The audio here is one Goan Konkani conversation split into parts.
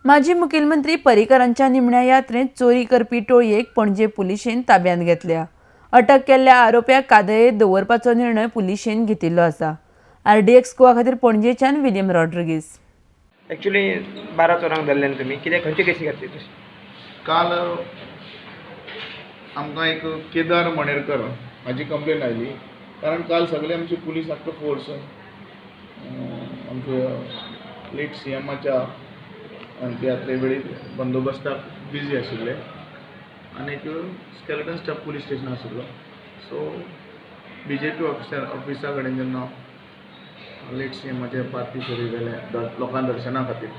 माजी मुखेलमंत्री पर्रीकरांच्या निमण्या यात्रेत चोरी करपी टोळयेक पणजे पुलिशेन ताब्यांत घेतल्या. अटक केल्ल्या आरोप्याक कादयेत दवरपाचो निर्णय पुलिशेन घेतिल्लो आसा. आरडीएक्स गोवा खातीर पणजेच्यान विलियम रॉड्रिगीस. एक्चुअली 12 चोरांक धरले तुमी, कितें खंयचे केसी खातीर? काल आमकां एक केदार मणेरकर हाजी कंप्लेन आयली, कारण काल सगळे आमची पुलीस आख्खो फोर्स आमचे लेट सी एमाच्या यात्रे वेळी बंदोबस्ताक बिजी आशिल्ले आनी एक स्केलेटन स्टाफ पुलीस स्टेशन आशिल्लो. सो बी जे पी ऑफिसा कडेन जेन्ना लेट सी एमाचे पार्थीव शरीर गेलें लोकां दर्शना खातीर,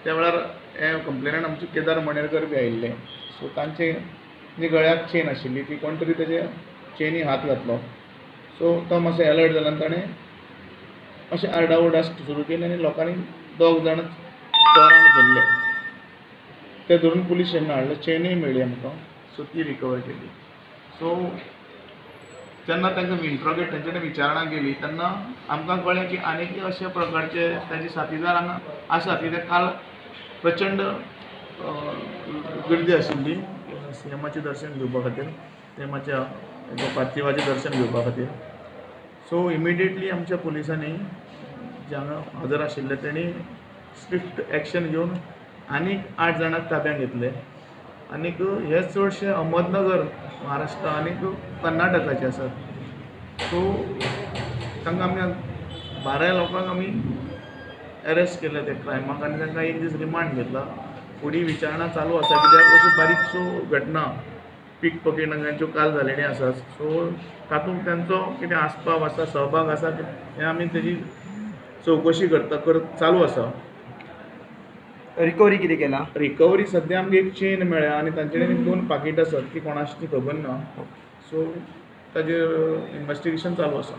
त्या वेळार हे कंप्लेनंट आमचे केदार मणेरकर बी आयिल्ले. सो तांचे जी गळ्याक चेन आशिल्ली ती कोण तरी तेजे चेनी हात घातलो. सो तो मातसो एलर्ट जालो आनी ताणें अशें आरडाओरडा सुरू केली आनी लोकांनी दोग जाण चोरांक धरले. ते धरून पुलीस स्टेशनार हाडले, चेनूय मेळ्ळी आमकां. सो ती रिकवर केली. सो जेन्ना तांकां इंट्रोगेट तांचे कडेन विचारणा केली तेन्ना आमकां कळ्ळें की आनीकय अशा प्रकारचे ताजे साथीदार हांगा आसात. कित्याक काल प्रचंड गर्दी आशिल्ली सी एमाचें दर्शन घेवपा खातीर, तेमाच्या पार्थिवाचें दर्शन घेवपा खातीर. सो इमिडिएटली आमच्या पुलिसांनी जे हांगा हजर आशिल्ले तेणी स्विफ्ट एक्शन घेवन आनीक 8 जाणांक ताब्यांत घेतले. आनीक हे चडशे अहमदनगर, महाराष्ट्र आनीक कर्नाटकाचे आसात. सो तांकां आमी 12 लोकांक आमी एरेस्ट केले त्या क्रायमाक आनी तांकां एक दीस रिमांड घेतला. फुडें विचारणा चालू आसा, कित्याक अश्यो बारीकश्यो घटना पीक पॉकेटांच्यो काल जालेल्यो आसात. सो तातूंत तांचो कितें आस्पाव आसा, सहभाग आसा, हें आमी तेजी चवकशी करता चालू आसा. रिकवरी कितें केला? रिकवरी सद्या आमकां एक चेन मेळ्ळ्या आनी तांचे कडेन 2 पाकीट आसात, ती कोणाची ती खबर ना. सो ताजेर इन्वेस्टिगेशन चालू आसा.